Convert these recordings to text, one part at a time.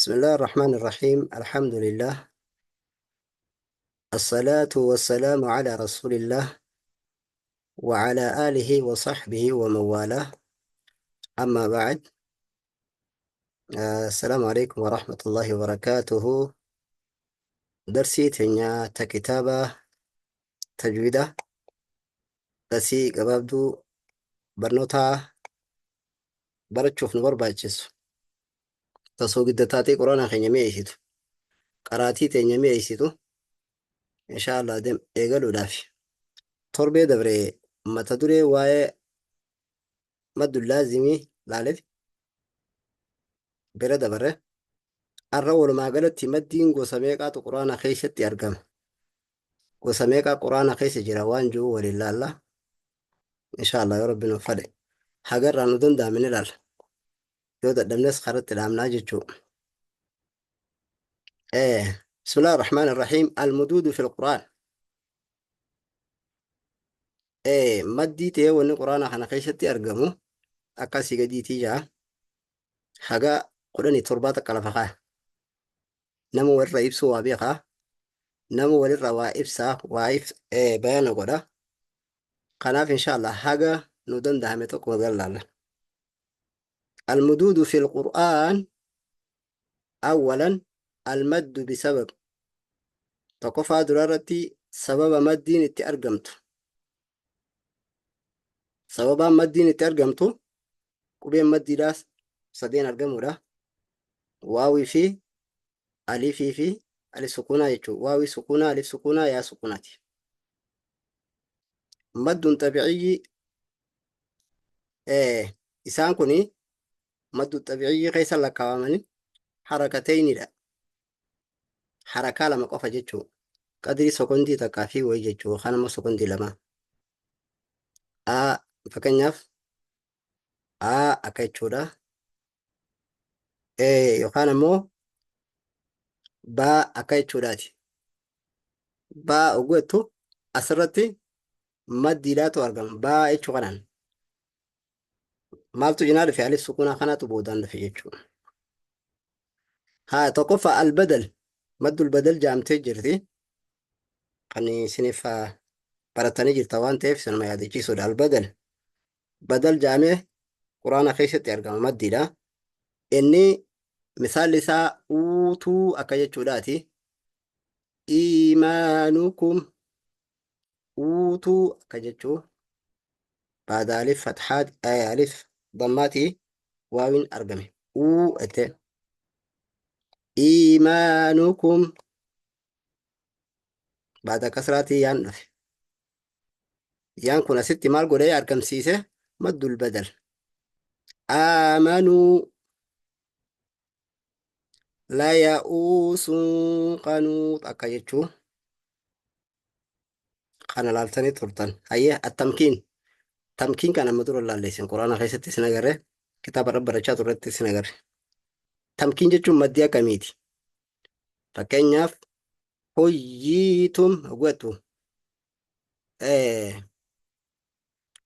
بسم الله الرحمن الرحيم. الحمد لله، الصلاة والسلام على رسول الله وعلى آله وصحبه ومن والاه. أما بعد، السلام عليكم ورحمة الله وبركاته. درسي تنيا تكتابة تجويدة درسي قبابدو برنوتا barachuuf nu barbaachisu tasoo gidda quraana keenya mi'eessitu qaraatii teenya mi'eessitu insha Allah dem eegaluudhaaf. Torbee dabre mata duree waa'ee maddu laazimii laaleef bira dabarre. Arra walumaa galatti maddiin gosa meeqaatu quraana keessatti argama, gosa meeqaa quraana keessa jira waan jiru waliin laalla insha Allah. Yoo rabbi nu fadhe hagarraa nu danda'ame ni laalla, yoo dadhabnes karatti dhaabnaa jechuu. بسم الله الرحمن الرحيم. المدود في القرآن. Maddii ta'ee wanni quraana kana keessatti argamu akkasii gadiitii jaa haga 17 takka lafa kaaya. Nama walirra ibsuu waa beekaa, nama walirra waa ibsaa waa bayaana godha. Kanaaf insha Allah haga nu danda'ame tokko galaalla. المدود في القرآن. أولا المد بسبب. Tokkoffaa durarratti sababa maddiin itti argamtu. Sababaan maddiin itti argamtu qubeen maddiidhaas sadeen argamuudha. Waawii fi alifii fi alif sukuunaa jechuudha. Waawii sukuunaa, alif sukuunaa, yaa sukuunaati. Madduun xabiiciyyi isaan kuni maddu xabiiciyyi keessa lakkaawamanii harakateenidha. Harakaa lama qofa jechuudha. Qadrii sekondii takkaa fi wayii jechuudha. Yookaan immoo sekondii lama. A fakkeenyaaf A akka jechuudha. Yookaan immoo B akka jechuudhaati. B oguu asirratti maddiidhaatu argama. B jechuu kanaan. Maaltu cinaa dhufe? Alif sukuunaa kanatu boodaan dhufe jechuudha. Haa, tokkoffaa albadal, maddul badal jaamtee jirti. Kan isiniif baratanii jirta waan ta'eef sanuma yaadachiisuudha. Albadal badal jaamee quraana keessatti argama maddiidha. Inni misaalli isaa uutuu akka jechuudhaati. Iimaanukum uutuu akka jechuu baada alif fathaat alif dammaatii waawin argame. Uu ette iimaanukum baada kasraatii yaan dhufe. Yaan kun asitti maal godhee argamsiise? Maddul badal. Aamanuu la ya'uusun qanuut akka jechuu kana laaltanii turtan. Hayyee, attamkiin. Tamkiin kan amma dura laalleessin quraana keessatti isin agarre, kitaaba irra barachaa turretti isin agarre. Tamkiin jechuun maddii akkamiiti? Fakkeenyaaf huyyiitum hoggattu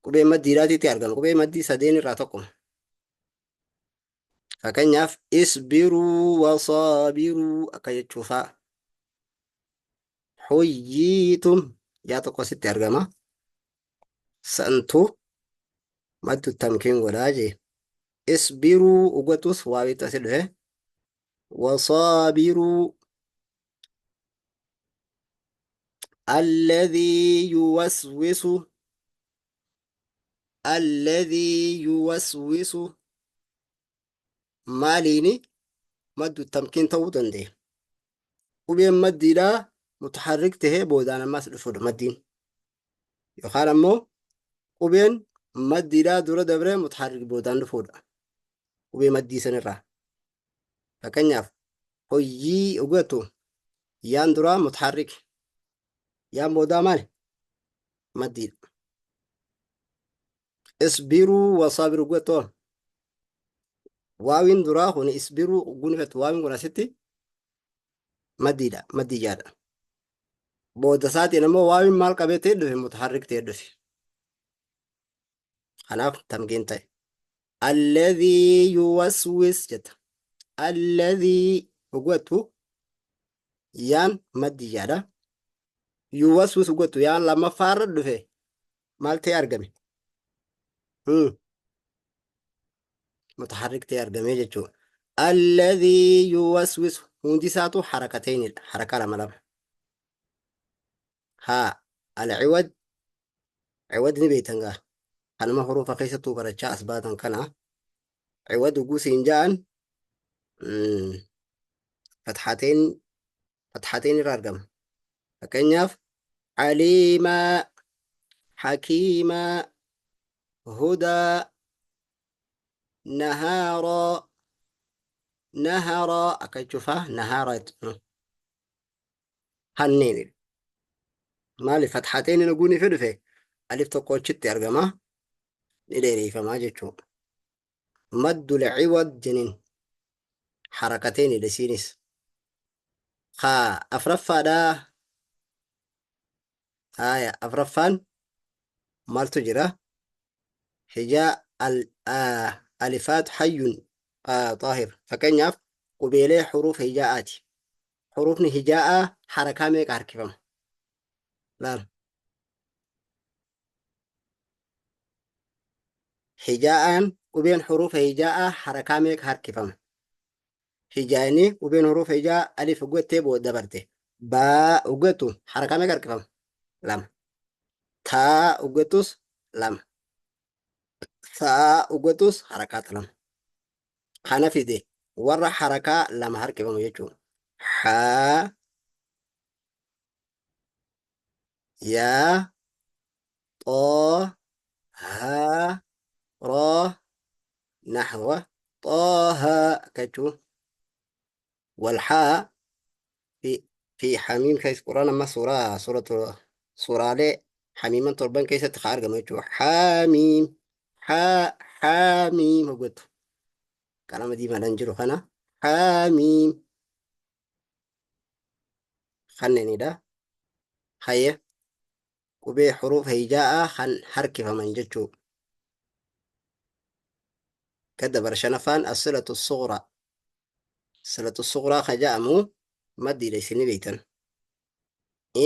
qubee maddiidhaatiitti argama. Qubee maddii sadeen irraa tokkuma. Fakkeenyaaf isbiruu wasaabiruu akka jechuufaa. Huyyiitum yaa tokko asitti argama. Santu maddu tamkiin godhaa jee. Isbiruu uggatus waawiitu asi dhufe. Wasaabiruu alladhii yuwaswisu, alladhii yuwaswisu maaliini maddu tamkiin ta'uu danda'e? Qubeen maddiidhaa mutaharrik tahee boodaan ammas dhufudha maddiin. Yookaan ammoo qubeen maddiidhaa dura dabree mutaharrik boodaan dhufuudha. Qubee maddii sanirraa. Fakkeenyaaf hoyyii ogatu yaan duraa mutaharrik, yaan boodaa maali? Maddiidha. Isbiruu wasaabiruu gatoo waawiin duraa kun isbiruu gunifatu waawiin kun asitti maddiidha, maddiyyaadha. Booda isaatiin ammoo waawiin maal qabee ta'e dhufe? Mutaharrik ta'e dhufe. Kanaaf tamkiin ta'e. Alladhii yuwaswis jetta. Alladhii Hoggattu yaan maddiyyaadha. Yuwaswisu hoggattu yaan lammaffaarra dhufe maal ta'e argame? Mutaharrik ta'e argame jechuudha. Alladhii yuwaswisu hundi isaatu harakateenidha. Harakaa lama lama. Haa al-ciwad ciwad ni beektan gaa. Kanuma hurufa keessattuu barachaa as baatan kana. Ciwad hogguu siin ja'an fathateen fathateen irra argama. Fakkeenyaaf aliimaa, hakiimaa, hudaa, nahaaraa, naharaa akka jechuufaa nahaaraa hanneen maali fathateen hogguu ni dhufe alif tokko achitti argama ni dheereeffamaa jechuudha. Maddul ciwad jenin harakateen isiinis. Haa afraffaadhaa. Haaya afraffaan maaltu jira? Hijaa alifaat hayyun xaahir. Fakkeenyaaf qubeelee huruuf hijaa'aati. Huruufni hijaa'aa harakaa meeqa harkifama? Laal. Hijaa'aan qubeen huruufa hijaa'aa harakaa meeqa harkifama? Hijaa'ini qubeen huruufa hijaa'aa alif gottee booda dabarte. Baa uggattu harakaa meeqa harkifama? Lama. Taa uggattus lama. Saa uggattus harakaata lama. Kana fide warra harakaa lama harkifamu jechuudha. Haa, yaa, xoo, haa, roo, naxwa, xooha akka jechuun. Walhaa fi fi xamiim keessa quraan amma suuraa suuratu suuraalee xamiiman torban keessatti haa argamu jechuudha. Xaamiim haa xaamiim hoggattu qalama diimaadhaan jiru kana xaamiim kanneenidha. Haye qubee huruuf hijaa'aa kan harkifaman jechuudha. Kadda bara shanaffaan as-silatu sughraa. Silatu sughraa ka jedhamu maddiidha isin beektan.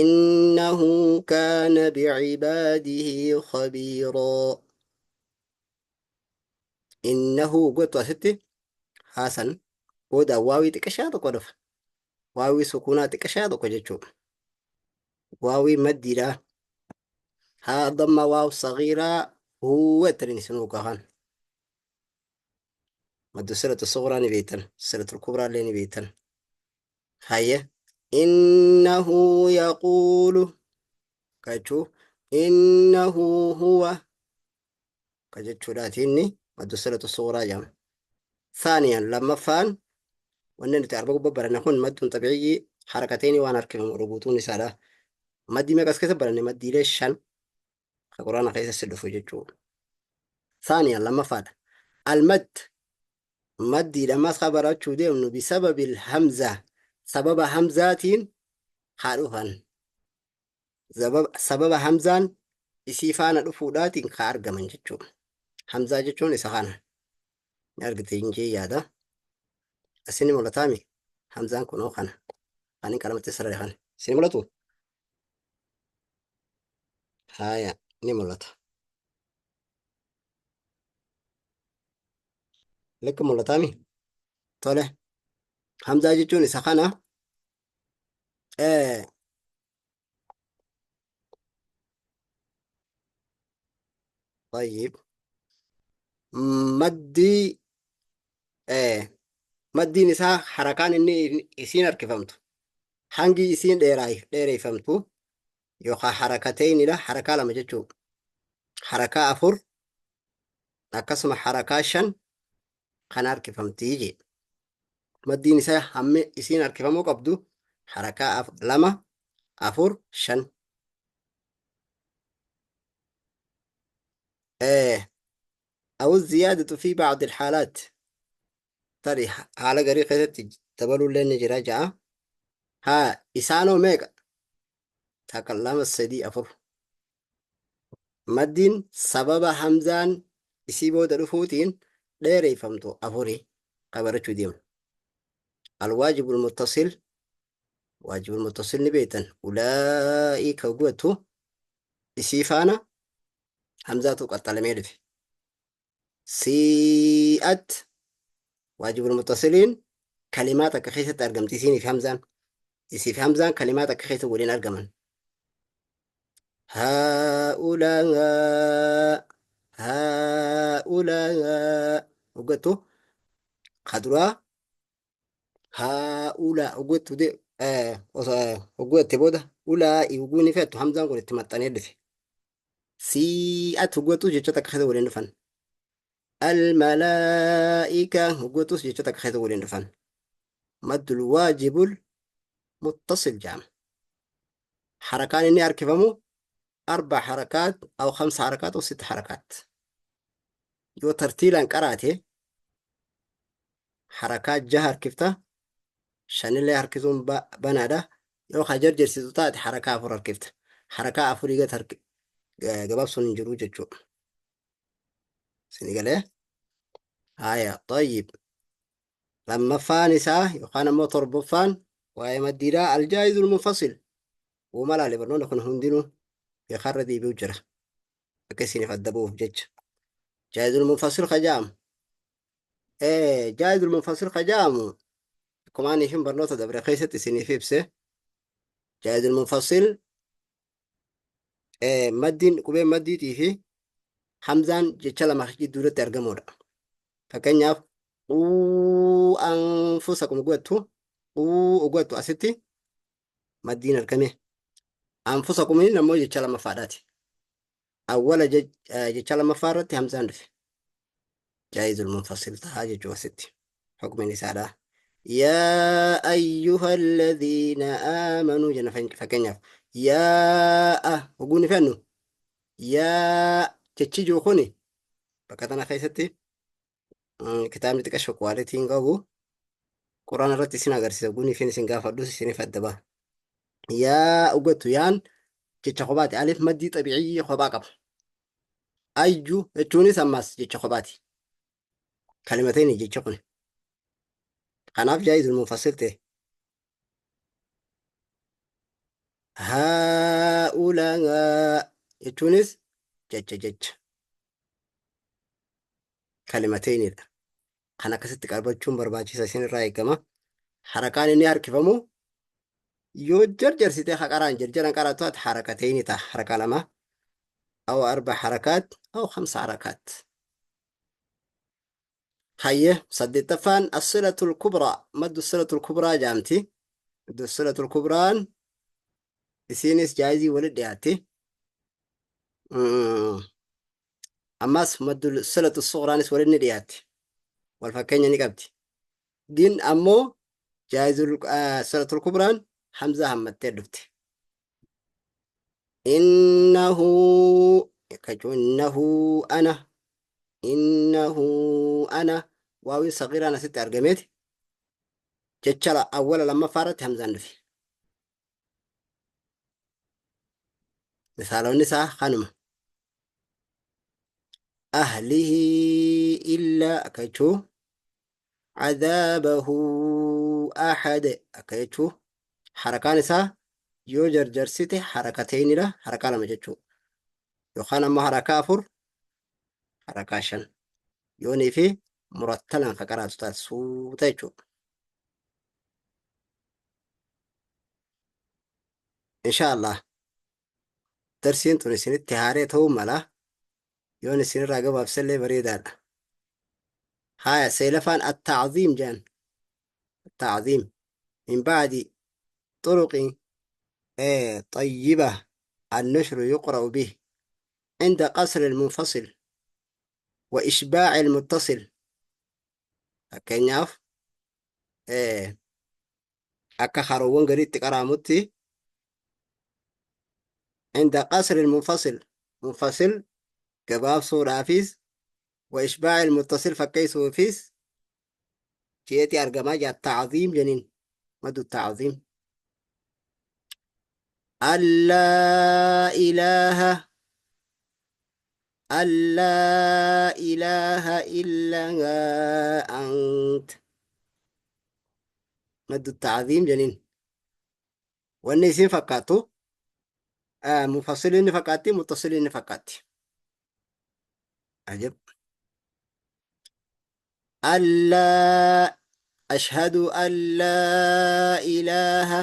Innahu kaana bicibaadihi khabiiraa. Innahu gotu asitti haasan booda waawii xiqqashaa tokko dhufa. Waawii sukuunaa xiqqashaa tokko jechuudha. Waawii maddiidha. Haa damma waaw sagiiraa huwa jettaniin isin hoggaa Maddu silatu sughraa ni beektan. Silatu kubraa illee ni beektan. Haye. Innahu yaquulu ka jechuu innahu huwa ka jechuudhaati inni maddu silatu sughraa jedhama. Thaaniyan lammaffaan wanni nuti arba gubbaa baranne kun madduun xabii'ii harakateeni waan harkifamu guutuun isaadha. Maddii meeqa as keessa baranne maddiilee shan ka quraana keessa si dhufu jechuudha. Thaaniyan lammaffaadha. Almad maddiidha ammas ka barachuu deemnu bisababil hamza sababa hamzaatiin haa dhufan. Sababa hamzaan isii faana dhufuudhaatiin ka argaman jechuudha. Hamzaa jechuun isa kana. Ni argite hin jee yaada. Asini mul'ataami? Hamzaan kunoo kana. Ani qalamatti sarare kana. Isin mul'atu? Haya, ni mul'ata. Lakka mul'ataami? Tole. Hamzaa jechuun isa kana. طيب maddii maddiin isaa harakaan inni isiin harkifamtu hangi isiin dheereeffamtu yookaan harakateynidha harakaa lama jechuu harakaa afur akkasuma harakaa shan kan harkifamtii jee maddiin isaa hammi isiin harkifamuu qabdu harakaa lama afur shan أو الزيادة في بعض الحالات tarii haala garii keessatti dabaluu illee ni jira ja'a. Haa isaanoo meeqa? Takka lama sadii afur. Maddiin sababa hamzaan isii booda dhufuutiin dheereeffamtu afuri qabarachuu deemu. Alwaajibul muttasil, waajibul muttasil ni beektan. Ulaa'ika guwattu isii faana hamzaatu qaxxalamee dhufe. Sii'at waajibul muttasiliin kalimaa takka keessatti argamti isiinii fi hamzaan. Isii fi hamzaan kalimaa takka keessa waliin argaman. Haa'ulaa haa'ulaa hoggattu kaduraa haa'ulaa hoggattu de hoggatte booda ulaa'i hogguu ni fe'attu hamzaan kun itti maxxanee dhufe. Sii'at hoggattu jecha takka keessa waliin dhufan. Almalaa'ika hoggattus jecha takka keessa waliin dhufan. Maddul waajibul muttasil jedhama. Harakaan inni harkifamu arba harakaat aw khamsa harakaat aw sitta harakaat. Yoo tartiilaan qaraate harakaa jaha harkifta, shanillee harkisuun banaadha. Yoo ka jarjarsiisu taate harakaa afur harkifta. Harakaa afurii gad gabaabsuun hin jiru jechuudha. Isin galee? Haya, tayyib. Lammaffaan isaa yookaan ammoo torbaffaan waa'ee maddiidhaa aljaayizul munfasil. Uuma laale barnoonni kun hundinuu beekarra deebi'u jira. Akka isiniif adda ba'uuf jecha. Jaayizul munfasil ka jedhamu. Jaayizul munfasil ka jedhamu akkuma ani ifin barnoota dabre keessatti isiniif ibse. Jaayizul munfasil maddiin qubeen maddiitii fi hamzaan jecha lama gidduutti argamudha. Fakkeenyaaf quu anfusakum godhattu quu godhattu asitti maddiin argame. Anfusakumiin ammoo jecha lammaffaadhaati. Awwala jecha lammaffaa irratti hamzaan dhufe. Jaayizul munfasil tahaa jechuu asitti. Hukmiin isaadha. Yaa ayyuha alladhiina aamanuu jenna fakkeenyaaf. Yaa hogguu ni fennu. Yaa jechi jiru kuni bakka tana keessatti kitaabni xiqqasho kwaalitii hin qabu. Quraan irratti isin agarsiisa guni fi isin gaafadhus isiniif adda baha. Yaa ugattu yaan jecha kophaati. Alif maddii xabiicii kophaa qaba. Ayyu jechuunis ammas jecha kophaati. Kalimateeni jecha kun. Kanaaf jaayizul munfasil ta'e. Haa'ulaa jechuunis jecha jecha kalimateenidha. Kan akkasitti qabachuun barbaachisa isin irraa eegama. Harakaan inni harkifamu yoo jarjarsitee haqaraan jarjaran qaratu ati harakateeni ta'a harakaa lama aw arba harakaat aw khamsa harakaat. Hayye saddeettaffaan as-silatul kubraa maddu silatul kubraa jaamti. Maddu silatul kubraan isiinis jaayizii walitti dhiyaatti. Ammas maddu silatu sugraanis walitti ni dhiyaatti. Wal fakkeenya ni qabdi. Gin ammoo jaayizul silatul kubraan hamzaa hammattee dhufte. Innahu jechuun innahu ana innahu ana waawin sagiiraan asitti argameeti jecha awwala lammaffaa irratti hamzaan dhufe. Misaalonni isaa kanuma. Ahlihi illa akka jechuu cadaabahu ahad akka jechuu harakaan isaa yoo jarjarsite harakateynidha harakaa lama jechuu yookaan ammoo harakaa afur harakaa shan yoonii fi murattalaan ka qaraatu taate suuta jechuudha. Insha Allah darsiin tun isinitti haaree ta'uu mala yoon isinirraa gabaabsellee bareedaadha. Haya seelafaan at-ta'ziim jedhan at-ta'ziim min ba'di turuqi طيبة النشر يقرأ به عند قصر المنفصل وإشباع المتصل. Fakkeenyaaf akka haroowwan gaditti qaraamutti عند قصر المنفصل منفصل gabaabsuudhaafis wa ishbaa'i المتصل fakkeessuufis jeeti argamaa jira ta'ziim jeniin maddu ta'ziim allaa ilaaha allaa ilaaha illaa ant. Maddu ta'aziim janiin. Wanni isin fakkaattu mufassiliin ni fakkaatti, muttasiliin ni fakkaatti. Ajab. Allaa ashhadu an laa ilaaha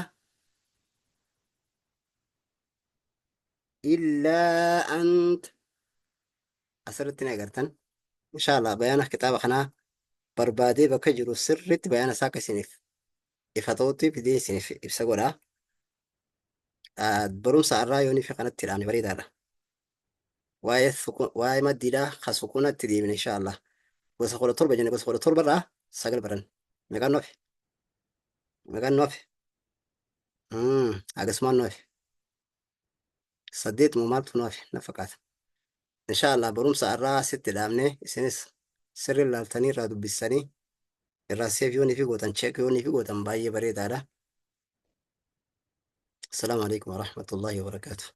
illaa ant. Asirratti ni agartan. Inshallah bayaana kitaaba kanaa barbaadee bakka jiru sirriitti bayaana isaa akka isiniif ifa ta'utti fidee isiniif ibsa godha. Barumsa har'aa yoonii fi kanatti dhaabne bareedaadha. Waa'ee waa'ee maddiidhaa ka sukuunatti deemne inshallah. Gosa 17 jenne, gosa 17 irraa sagal baran. Meeqaan nu hafe? Meeqaan nu hafe? Akkasumaan nu hafe. Saddeet moo maaltu nu hafe na fakkaata. Inshallah barumsa har'aa asitti dhaabne, isinis sirri ilaaltanii irraa dubbistanii irraa save yoonii fi gootan, check yoonii fi gootan baay'ee bareedaadha. Assalaamu alaikum warahmatullahi wabarakaatuh.